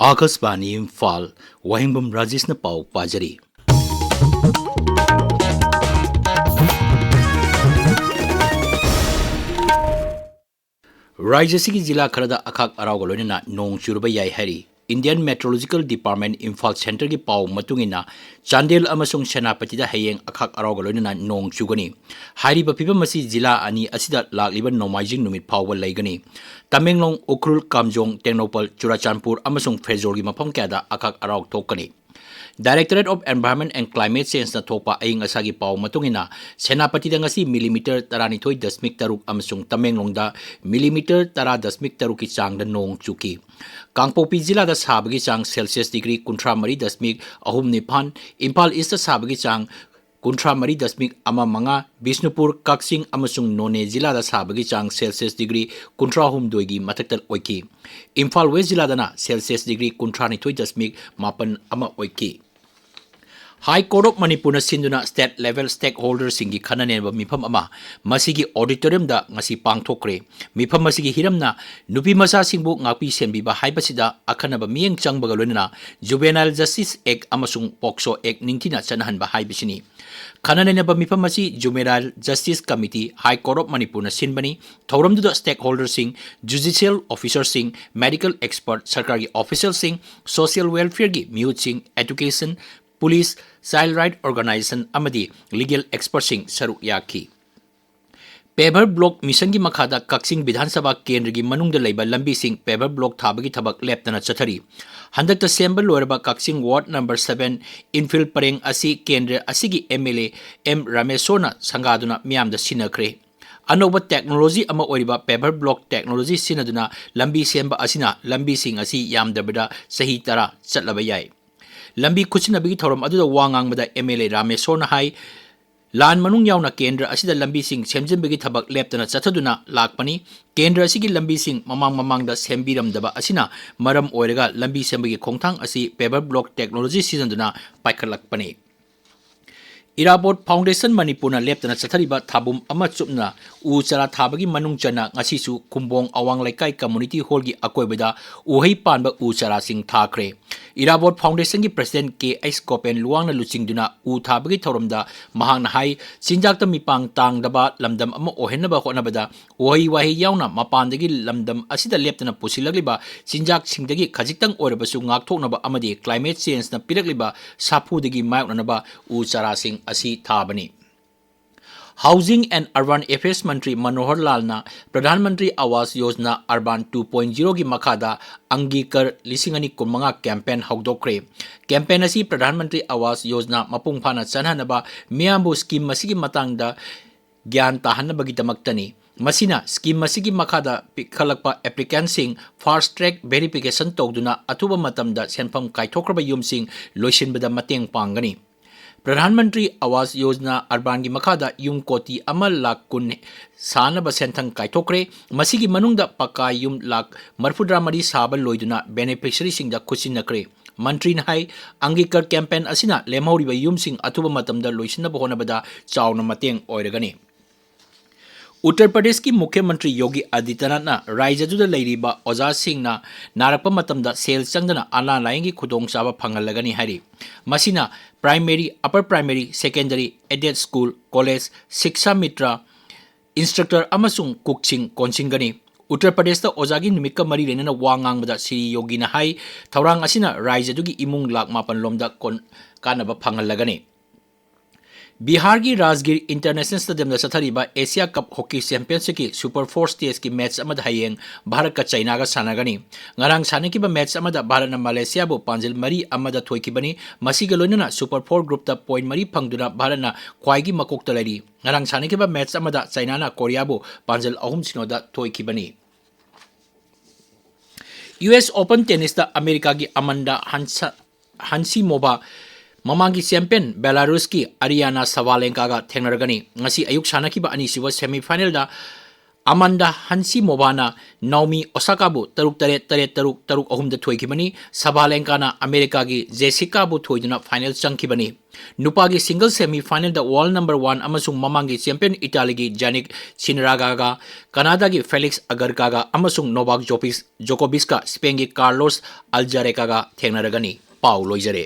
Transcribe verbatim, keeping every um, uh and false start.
ꯑꯥꯀꯥꯁꯕꯥꯅꯤ ꯏꯝꯐꯥꯜ, ꯋꯥꯍꯦꯡꯕꯝ ꯔꯥꯖꯦꯁꯅ ꯄꯥꯎ ꯄꯥꯖꯔꯤ꯫ ꯔꯥꯖ꯭ꯌ ꯑꯁꯤꯒꯤ ꯖꯤꯂꯥ ꯈꯔꯗ ꯑꯈꯥꯛ ꯑꯔꯥꯎꯒ ꯂꯣꯏꯅꯅ ꯅꯣꯡ ꯆꯨꯔꯨꯕ ꯌꯥꯏ ꯍꯥꯏꯔꯤ꯫ Indian Meteorological Department ꯏꯝꯐꯥꯜ ꯁꯦꯟꯇꯔꯒꯤ ꯄꯥꯎ ꯃꯇꯨꯡ ꯏꯟꯅ, ꯆꯥꯟꯗꯦꯜ ꯑꯃꯁꯨꯡ ꯁꯦꯅꯥꯄꯇꯤꯗ ꯍꯌꯦꯡ ꯑꯈꯥꯛ ꯑꯔꯥꯎꯒ ꯂꯣꯏꯅꯅ ꯅꯣꯡ ꯆꯨꯒꯅꯤ꯫ ꯍꯥꯏꯔꯤꯕ ꯐꯤꯕꯝ ꯑꯁꯤ ꯖꯤꯂꯥ ꯑꯅꯤ ꯑꯁꯤꯗ ꯂꯥꯛꯂꯤꯕ ꯅꯣꯡꯃꯥꯏꯖꯤꯡ ꯅꯨꯃꯤꯠ ꯐꯥꯎꯕ ꯂꯩꯒꯅꯤ꯫ ꯇꯃꯦꯡꯂꯣꯡ, ꯎꯈ꯭ꯔꯨꯜ, ꯀꯥꯝꯖꯣꯡ, ꯇꯦꯡꯅꯧꯄꯜ, ꯆꯨꯔꯥꯆꯥꯟꯄꯨꯔ ꯑꯃꯁꯨꯡ ꯐꯦꯖꯣꯜꯒꯤ ꯃꯐꯝ ꯀꯌꯥꯗ ꯑꯈꯥꯛ ꯑꯔꯥꯎ ꯊꯣꯛꯀꯅꯤ꯫ Directorate of Environment and Climate Changeꯅ ꯊꯣꯛꯄ ꯑꯏꯪ ꯑꯁꯥꯒꯤ ꯄꯥꯎ ꯃꯇꯨꯡ ꯏꯟꯅ, ꯁꯦꯅꯥꯄꯇꯤꯗ ꯉꯁꯤ ꯃꯤꯂꯤꯃꯤꯇꯔ ꯇꯔꯥꯅꯤꯊꯣꯏ ꯗꯁꯃꯤꯛ ꯇꯔꯨꯛ ꯑꯃꯁꯨꯡ ꯇꯃꯦꯡꯂꯣꯡꯗ ꯃꯤꯂꯤꯃꯤꯇꯔ ꯇꯔꯥ ꯗꯁꯃꯤꯛ ꯇꯔꯨꯛꯀꯤ ꯆꯥꯡꯗ ꯅꯣꯡ ꯆꯨꯈꯤ꯫ ꯀꯥꯡꯄꯣꯛꯄꯤ ꯖꯤꯂꯥꯗ ꯁꯥꯕꯒꯤ ꯆꯥꯡ ꯁꯦꯜꯁꯤꯌꯁ ꯗꯤꯒ꯭ꯔꯤ ꯀꯨꯟꯊ꯭ꯔꯥ ꯃꯔꯤ ꯗꯁꯃꯤꯛ ꯑꯍꯨꯝ ꯅꯤꯄꯥꯟ, ꯏꯝꯐꯥꯜ ꯏꯁꯇ ꯁꯥꯕꯒꯤ ꯆꯥꯡ ꯀꯨꯟꯊ꯭ꯔꯥ ꯃꯔꯤ ꯗꯁꯃꯤꯛ ꯑꯃ ꯃꯉꯥ, ꯕꯤꯁꯅꯨꯄꯨꯔ, ꯀꯛꯆꯤꯡ ꯑꯃꯁꯨꯡ ꯅꯣꯅꯦ ꯖꯤꯂꯥꯗ ꯁꯥꯕꯒꯤ ꯆꯥꯡ ꯁꯦꯜꯁꯤꯌꯁ ꯗꯤꯒ꯭ꯔꯤ ꯀꯨꯟꯊ꯭ꯔꯥ ꯍꯨꯝꯗꯣꯏꯒꯤ ꯃꯊꯛꯇ ꯑꯣꯏꯈꯤ꯫ ꯏꯝꯐꯥꯜ ꯋꯦꯁ ꯖꯤꯂꯥꯗꯅ ꯁꯦꯜꯁꯤꯌꯁ ꯗꯤꯒ꯭ꯔꯤ ꯀꯨꯟꯊ꯭ꯔꯥꯅꯤꯊꯣꯏ ꯗꯁꯃꯤꯛ ꯃꯥꯄꯟ ꯑꯃ ꯑꯣꯏꯈꯤ꯫ High Court of ꯃꯅꯤꯄꯨꯔꯅ ꯁꯤꯟꯗꯨꯅ state level stakeholderꯁꯤꯡꯒꯤ ꯈꯟꯅ ꯅꯩꯅꯕ ꯃꯤꯐꯝ ꯑꯃ ꯃꯁꯤꯒꯤ auditoriumꯗ ꯉꯁꯤ ꯄꯥꯡꯊꯣꯛꯈ꯭ꯔꯦ꯫ ꯃꯤꯐꯝ ꯑꯁꯤꯒꯤ ꯍꯤꯔꯝꯅ ꯅꯨꯄꯤ ꯃꯆꯥꯁꯤꯡꯕꯨ ꯉꯥꯛꯄꯤ ꯁꯦꯟꯕꯤꯕ ꯍꯥꯏꯕꯁꯤꯗ ꯑꯈꯟꯅꯕ ꯃꯤꯠꯌꯦꯡ ꯆꯪꯕꯒ ꯂꯣꯏꯅꯅ Juvenile Justice Act ꯑꯃꯁꯨꯡ POCSO Act ꯅꯤꯡꯊꯤꯅ ꯆꯠꯅꯍꯟꯕ ꯍꯥꯏꯕꯁꯤꯅꯤ꯫ ꯈꯟꯅ ꯅꯩꯅꯕ ꯃꯤꯐꯝ ꯑꯁꯤ Juvenile Justice Committee, High Court of ꯃꯅꯤꯄꯨꯔꯅ ꯁꯤꯟꯕꯅꯤ꯫ ꯊꯧꯔꯝꯗꯨꯗ stakeholderꯁꯤꯡ, judicial officerꯁꯤꯡ, medical expert, ꯁꯔꯀꯥꯔꯒꯤ officialꯁꯤꯡ, social welfareꯒꯤ ꯃꯤꯍꯨꯠꯁꯤꯡ, education, police, child right organization ꯑꯃꯗꯤ legal expertꯁꯤꯡ ꯁꯔꯨꯛ ꯌꯥꯈꯤ꯫ Paver block missionꯒꯤ ꯃꯈꯥꯗ ꯀꯛꯆꯤꯡ ꯕꯤꯙꯥꯟ ꯁꯚꯥ ꯀꯦꯟꯗ꯭ꯔꯒꯤ ꯃꯅꯨꯡꯗ ꯂꯩꯕ ꯂꯝꯕꯤꯁꯤꯡ paver block ꯊꯥꯕꯒꯤ ꯊꯕꯛ ꯂꯦꯞꯇꯅ ꯆꯠꯊꯔꯤ꯫ ꯍꯟꯗꯛꯇ ꯁꯦꯝꯕ ꯂꯣꯏꯔꯕ ꯀꯛꯆꯤꯡ ward number seven infill ꯄꯔꯦꯡ ꯑꯁꯤ ꯀꯦꯟꯗ꯭ꯔ ꯑꯁꯤꯒꯤ MLA ꯑꯦꯝ ꯔꯥꯃꯦꯁꯣꯔꯅ ꯁꯪꯒꯥꯗꯨꯅ ꯃꯤꯌꯥꯝꯗ ꯁꯤꯟꯅꯈ꯭ꯔꯦ꯫ ꯑꯅꯧꯕ technology ꯑꯃ ꯑꯣꯏꯔꯤꯕ paver block technology ꯁꯤꯖꯤꯟꯅꯗꯨꯅ ꯂꯝꯕꯤ ꯁꯦꯝꯕ ꯑꯁꯤꯅ ꯂꯝꯕꯤꯁꯤꯡ ꯑꯁꯤ ꯌꯥꯝꯗ꯭ꯔꯕꯗ ꯆꯍꯤ ꯇꯔꯥ ꯆꯠꯂꯕ ꯌꯥꯏ꯫ ꯂꯝꯕꯤ ꯈꯨꯠꯁꯤꯟꯅꯕꯒꯤ ꯊꯧꯔꯝ ꯑꯗꯨꯗ ꯋꯥ ꯉꯥꯡꯕꯗ MLA ꯔꯥꯃꯦꯁꯣꯔꯅ ꯍꯥꯏ, ꯂꯥꯟ ꯃꯅꯨꯡ ꯌꯥꯎꯅ ꯀꯦꯟꯗ꯭ꯔ ꯑꯁꯤꯗ ꯂꯝꯕꯤꯁꯤꯡ ꯁꯦꯝꯖꯤꯟꯕꯒꯤ ꯊꯕꯛ ꯂꯦꯞꯇꯅ ꯆꯠꯊꯗꯨꯅ ꯂꯥꯛꯄꯅꯤ꯫ ꯀꯦꯟꯗ꯭ꯔ ꯑꯁꯤꯒꯤ ꯂꯝꯕꯤꯁꯤꯡ ꯃꯃꯥꯡ ꯃꯃꯥꯡꯗ ꯁꯦꯝꯕꯤꯔꯝꯗꯕ ꯑꯁꯤꯅ ꯃꯔꯝ ꯑꯣꯏꯔꯒ ꯂꯝꯕꯤ ꯁꯦꯝꯕꯒꯤ ꯈꯣꯡꯊꯥꯡ ꯑꯁꯤ paver block technology ꯁꯤꯖꯤꯟꯅꯗꯨꯅ ꯄꯥꯏꯈꯠꯂꯛꯄꯅꯤ꯫ ꯏꯔꯥꯕꯣꯠ ꯐꯥꯎꯟꯗꯦꯁꯟ ꯃꯅꯤꯄꯨꯔꯅ ꯂꯦꯞꯇꯅ ꯆꯠꯊꯔꯤꯕ ꯊꯥꯕꯨꯝ ꯑꯃ ꯆꯨꯞꯅ ꯎ ꯆꯥꯔꯥ ꯊꯥꯕꯒꯤ ꯃꯅꯨꯡ ꯆꯟꯅ ꯉꯁꯤꯁꯨ ꯈꯨꯝꯕꯣꯡ ꯑꯋꯥꯡ ꯂꯩꯀꯥꯏ ꯀꯝꯃꯨꯅꯤꯇꯤ ꯍꯣꯜꯒꯤ ꯑꯀꯣꯏꯕꯗ ꯎꯍꯩ ꯄꯥꯟꯕ ꯎ ꯆꯥꯔꯥꯁꯤꯡ ꯊꯥꯈ꯭ꯔꯦ꯫ ꯏꯔꯥꯕꯣꯠ ꯐꯥꯎꯟꯗꯦꯁꯟꯒꯤ ꯄ꯭ꯔꯁꯤꯗꯦꯟꯠ ꯀꯦ ꯑꯩꯆ ꯒꯣꯄꯦꯟ ꯂꯨꯋꯥꯡꯅ ꯂꯨꯆꯤꯡꯗꯨꯅ ꯎ ꯊꯥꯕꯒꯤ ꯊꯧꯔꯝꯗ ꯃꯍꯥꯛꯅ ꯍꯥꯏ, ꯆꯤꯟꯖꯥꯛꯇ ꯃꯤꯄꯥꯡ ꯇꯥꯡꯗꯕ ꯂꯝꯗꯝ ꯑꯃ ꯑꯣꯏꯍꯟꯅꯕ ꯍꯣꯠꯅꯕꯗ ꯎꯍꯩ ꯋꯥꯍꯩ ꯌꯥꯎꯅ ꯃꯄꯥꯟꯗꯒꯤ ꯂꯝꯗꯝ ꯑꯁꯤꯗ ꯂꯦꯞꯇꯅ ꯄꯨꯁꯤꯜꯂꯛꯂꯤꯕ ꯆꯤꯟꯖꯥꯛꯁꯤꯡꯗꯒꯤ ꯈꯖꯤꯛꯇꯪ ꯑꯣꯏꯔꯕꯁꯨ ꯉꯥꯛꯊꯣꯛꯅꯕ ꯑꯃꯗꯤ climate changeꯅ ꯄꯤꯔꯛꯂꯤꯕ ꯁꯥꯐꯨꯗꯒꯤ ꯃꯥꯌꯣꯛꯅꯅꯕ ꯎ ꯆꯥꯔꯥꯁꯤꯡ ꯑꯁꯤ ꯊꯥꯕꯅꯤ꯫ Housing and Urban Affairs Mantri ꯃꯅꯣꯍꯔ ꯂꯥꯜꯅ Pradhan Mantri Awas Yojana urban two point zeroꯒꯤ ꯃꯈꯥꯗ ꯑꯪꯒꯤꯀꯔ ꯂꯤꯁꯤꯡ ꯑꯅꯤ ꯀꯨꯟꯃꯉꯥ campaign ꯍꯧꯗꯣꯛꯈ꯭ꯔꯦ꯫ Campaign ꯑꯁꯤ ꯄ꯭ꯔꯙꯥꯟ ꯃꯟꯇ꯭ꯔꯤ ꯑꯋꯥꯁ ꯌꯣꯖꯅꯥ ꯃꯄꯨꯡ ꯐꯥꯅ ꯆꯠꯍꯟꯅꯕ ꯃꯤꯌꯥꯝꯕꯨ scheme ꯑꯁꯤꯒꯤ ꯃꯇꯥꯡꯗ ꯒ꯭ꯌꯥꯟ ꯇꯥꯍꯟꯅꯕꯒꯤꯗꯃꯛꯇꯅꯤ꯫ ꯃꯁꯤꯅ scheme ꯑꯁꯤꯒꯤ ꯃꯈꯥꯗ ꯄꯤꯈꯠꯂꯛꯄ applicantꯁꯤꯡ fast track verification ꯇꯧꯗꯨꯅ ꯑꯊꯨꯕ ꯃꯇꯝꯗ ꯁꯦꯟꯐꯝ ꯀꯥꯏꯊꯣꯛꯈ꯭ꯔꯕ ꯌꯨꯝꯁꯤꯡ ꯂꯣꯏꯁꯤꯟꯕꯗ ꯃꯇꯦꯡ ꯄꯥꯡꯒꯅꯤ꯫ ꯄ꯭ꯔꯙꯥꯟ ꯃꯟꯇ꯭ꯔꯤ ꯑꯋꯥꯁ ꯌꯣꯖꯅꯥ ꯑꯔꯕꯥꯟꯒꯤ ꯃꯈꯥꯗ ꯌꯨꯝ ꯀꯣꯇꯤ ꯑꯃ ꯂꯥꯈ ꯀꯨꯟ ꯁꯥꯅꯕ ꯁꯦꯟꯊꯪ ꯀꯥꯏꯊꯣꯛꯈ꯭ꯔꯦ꯫ ꯃꯁꯤꯒꯤ ꯃꯅꯨꯡꯗ ꯄꯀꯥ ꯌꯨꯝ ꯂꯥꯈ ꯃꯔꯤꯐꯨꯇꯔꯥ ꯃꯔꯤ ꯁꯥꯕ ꯂꯣꯏꯗꯨꯅ beneficiaryꯁꯤꯡꯗ ꯈꯨꯠꯁꯤꯟꯅꯈ꯭ꯔꯦ꯫ ꯃꯟꯇ꯭ꯔꯤꯅ ꯍꯥꯏ, ꯑꯪꯒꯤꯀꯔ campaign ꯑꯁꯤꯅ ꯂꯦꯝꯍꯧꯔꯤꯕ ꯌꯨꯝꯁꯤꯡ ꯑꯊꯨꯕ ꯃꯇꯝꯗ ꯂꯣꯏꯁꯤꯟꯅꯕ ꯍꯣꯠꯅꯕꯗ ꯆꯥꯎꯅ ꯃꯇꯦꯡ ꯑꯣꯏꯔꯒꯅꯤ꯫ ꯎꯠꯇꯔ ꯄ꯭ꯔꯗꯦꯁꯀꯤ ꯃꯨꯈ꯭ꯌ ꯃꯟꯇ꯭ꯔꯤ ꯌꯣꯒꯤ ꯑꯗꯤꯇ꯭ꯌꯅꯥꯊꯅ ꯔꯥꯖ꯭ꯌꯗꯨꯗ ꯂꯩꯔꯤꯕ ꯑꯣꯖꯥꯁꯤꯡꯅ ꯅꯥꯔꯛꯄ ꯃꯇꯝꯗ ꯁꯦꯜ ꯆꯪꯗꯅ ꯑꯅꯥ ꯂꯥꯌꯦꯡꯒꯤ ꯈꯨꯗꯣꯡꯆꯥꯕ ꯐꯪꯍꯜꯂꯒꯅꯤ ꯍꯥꯏꯔꯤ꯫ ꯃꯁꯤꯅ primary, upper primary, secondary, aided school, college, Shiksha Mitra, instructor ꯑꯃꯁꯨꯡ cookꯁꯤꯡ ꯀꯣꯟꯁꯤꯟꯒꯅꯤ꯫ ꯎꯠꯇꯔ ꯄ꯭ꯔꯗꯦꯁꯇ ꯑꯣꯖꯥꯒꯤ ꯅꯨꯃꯤꯠꯀ ꯃꯔꯤ ꯂꯩꯅꯅ ꯋꯥ ꯉꯥꯡꯕꯗ ꯁ꯭ꯔꯤ ꯌꯣꯒꯤꯅ ꯍꯥꯏ, ꯊꯧꯔꯥꯡ ꯑꯁꯤꯅ ꯔꯥꯖ꯭ꯌꯗꯨꯒꯤ ꯏꯃꯨꯡ ꯂꯥꯈ ꯃꯥꯄꯟ ꯂꯣꯝꯗ ꯀꯣꯟ-, ꯀꯥꯟꯅꯕ ꯐꯪꯍꯜꯂꯒꯅꯤ꯫ ꯕꯤꯍꯥꯔꯒꯤ ꯔꯥꯖꯒꯤꯔ International Stadiumꯗ ꯆꯠꯊꯔꯤꯕ Asia Cup Hockey Championshipꯀꯤ Super Four stageꯀꯤ match ꯑꯃꯗ ꯍꯌꯦꯡ ꯚꯥꯔꯠꯀ ꯆꯩꯅꯥꯒ ꯁꯥꯟꯅꯒꯅꯤ꯫ ꯉꯔꯥꯡ ꯁꯥꯟꯅꯈꯤꯕ match ꯑꯃꯗ ꯚꯥꯔꯠꯅ ꯃꯂꯦꯁꯤꯌꯥꯕꯨ ꯄꯥꯟꯖꯤꯜ ꯃꯔꯤ ꯑꯃꯗ ꯊꯣꯏꯈꯤꯕꯅꯤ꯫ ꯃꯁꯤꯒ ꯂꯣꯏꯅꯅ Super Four groupꯇ point ꯃꯔꯤ ꯐꯪꯗꯨꯅ ꯚꯥꯔꯠꯅ ꯈ꯭ꯋꯥꯏꯒꯤ ꯃꯀꯣꯛꯇ ꯂꯩꯔꯤ꯫ ꯉꯔꯥꯡ ꯁꯥꯟꯅꯈꯤꯕ match ꯑꯃꯗ ꯆꯩꯅꯥꯅ ꯀꯣꯔꯤꯌꯥꯕꯨ ꯄꯥꯟꯖꯤꯜ ꯑꯍꯨꯝ ꯁꯤꯅꯣꯗ ꯊꯣꯏꯈꯤꯕꯅꯤ꯫ US Open tennisꯇ ꯑꯃꯦꯔꯤꯀꯥꯒꯤ ꯑꯃꯟꯗꯥ ꯍꯟꯁ-, ꯍꯟꯁꯤꯃꯣꯚꯥ ꯃꯃꯥꯡꯒꯤ champion ꯕꯦꯂꯥꯔꯨꯁꯀꯤ ꯑꯔꯤꯌꯥꯅꯥ ꯁꯥꯚꯥꯂꯦꯟꯀꯥꯒ ꯊꯦꯡꯅꯔꯒꯅꯤ꯫ ꯉꯁꯤ ꯑꯌꯨꯛ ꯁꯥꯟꯅꯈꯤꯕ ꯑꯅꯤꯁꯨꯕ semifinalꯗ ꯑꯃꯥꯟꯗꯥ ꯍꯟꯁꯤꯃꯣꯚꯥꯅ ꯅꯥꯎꯃꯤ ꯑꯣꯁꯥꯀꯥꯕꯨ ꯇꯔꯨꯛ ꯇꯔꯦꯠ, ꯇꯔꯦꯠ ꯇꯔꯨꯛ, ꯇꯔꯨꯛ ꯑꯍꯨꯝꯗ ꯊꯣꯏꯈꯤꯕꯅꯤ꯫ ꯁꯕꯥꯂꯦꯟꯀꯥꯅ ꯑꯃꯦꯔꯤꯀꯥꯒꯤ ꯖꯦꯁꯤꯀꯥꯕꯨ ꯊꯣꯏꯗꯨꯅ ꯐꯥꯏꯅꯦꯜ ꯆꯪꯈꯤꯕꯅꯤ꯫ ꯅꯨꯄꯥꯒꯤ ꯁꯤꯡꯒꯜ ꯁꯦꯃꯤ ꯐꯥꯏꯅꯦꯜꯗ ꯋꯥꯔꯜ ꯅꯝꯕꯔ ꯋꯥꯟ ꯑꯃꯁꯨꯡ ꯃꯃꯥꯡꯒꯤ ꯆꯦꯝꯄꯤꯌꯟ ꯏꯇꯥꯂꯤꯒꯤ ꯖꯥꯅꯤꯛ ꯁꯤꯅꯔꯥꯒꯥꯒ, ꯀꯅꯥꯗꯥꯒꯤ ꯐꯦꯂꯤꯛꯁ ꯑꯒꯔꯀꯥꯒ ꯑꯃꯁꯨꯡ ꯅꯣꯚꯥꯛ ꯖꯣꯄꯤꯁ-, ꯖꯣꯀꯣꯕꯤꯁꯀ ꯁ꯭ꯄꯦꯟꯒꯤ ꯀꯥꯔꯂꯣꯁ ꯑꯜꯖꯥꯔꯦꯀꯥꯒ ꯊꯦꯡꯅꯔꯒꯅꯤ꯫ ꯄꯥꯎ ꯂꯣꯏꯖꯔꯦ꯫